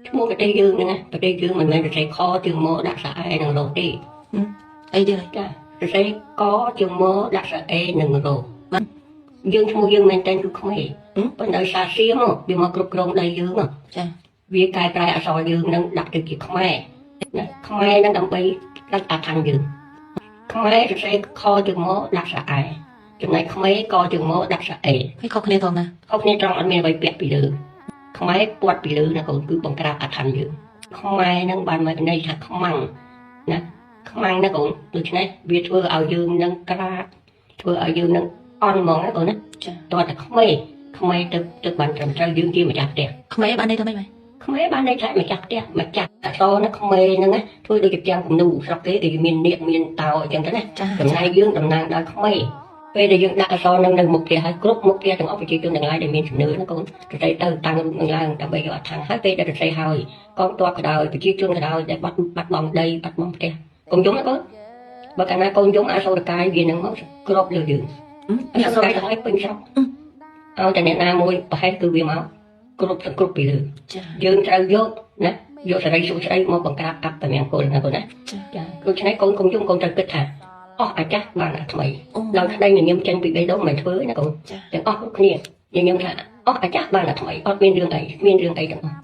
ឈ្មោះប្រទេសយើងហ្នឹងណាប្រទេសយើងមិនមែនសរសេរខជើងមកដាក់ស្រៈអែនិងរទេ អីទៀតហើយ ចាសរសេរកជើងមកដាក់ស្រៈអេនិងរយើងឈ្មោះយើងមែនតើគឺខ្មែរប៉ុន្តែសាសៀមវាមកគ្រប់គ្រងដីយើង ចា វាកែប្រែអក្សរយើងនឹងដាក់ទៅជាខ្មែរណាខ្មែរនឹងដើម្បីដាច់អាឋានយើងខ្មែរសរសេរខជើងមកដាក់ស្រៈអែចំណែកខ្មែរកជើងមកដាក់ស្រៈអេ ហើយខុសគ្នាត្រង់ណា ខុសគ្នាត្រង់អត់មានអ្វីពាក់ពីលើខ្មែរពាត់ពីលើណាកូនគឺបង្ក្រាបអាឋានយើងខ្មែរនឹងបានមកន័យថាខ្មាំងណាខ្មាំងណាកូនដូច្នេះវាធ្វើឲ្យយើងនឹងក្រាបធ្វើឲ្យយើងនឹងអន់ហ្មងណាកូនណា ចា តោះតែខ្មែរខ្មែរទៅទៅបានត្រឹមត្រូវយើងជាម្ចាស់ផ្ទះ ខ្មែរបានន័យថាម៉េចម៉ែ ខ្មែរបានន័យថាម្ចាស់ផ្ទះម្ចាស់អក្សរណាខ្មែរហ្នឹងណាធ្វើដូចជាផ្ទាំងគំនូស្រុកគេគេមាននាគមានតោអញ្ចឹងទៅណា ចា ចំណែកយើងតំណាងដល់ខ្មែរពេលដែលយើងដាក់អក្សរនឹងនៅមុខផ្ទះហើយគ្រប់មុខផ្ទះទាំងអស់ប្រជាជនទាំងឡាយដែលមានជំនឿណាកូនសរសេរទៅតាំងរូបនឹងឡើងដើម្បីយកអដ្ឋានហើយពេលដែលសរសេរហើយកងទ័ពក៏ដោយប្រជាជនក៏ដោយដែលបាត់បាត់បង់ដីបាត់បង់ផ្ទះកុំយំណាកូនបើកាលណាកូនយំអសូរកាយវានឹងមកគ្របលើយើងអ នេះអ សូរ សូរ កាយទាំងអស់ពេញស្រុកឲ្យតែអ្នកណាមួយប្រហែលគឺវាមកគ្រប់ទាំងគ្រប់ពីលើ ចា យើងត្រូវយកណាយកសេរីសួស្តីមកបង្ក្រាបអពមង្គលណាកូនណា ចា ចាដូច្នេះកូនកុំយំកូនត្រូវគិតថាអស់អាចាស់បានអាថ្មី អូ ដោយក្តីញញឹមចេញពីបេះដូងមិនធ្វើណាកូន ចា ទាំងអស់គ្រប់គ្នាញញឹមថាអស់អាចាស់បានអាថ្មីអត់មានរឿងអីមានរឿងអីទាំងអស់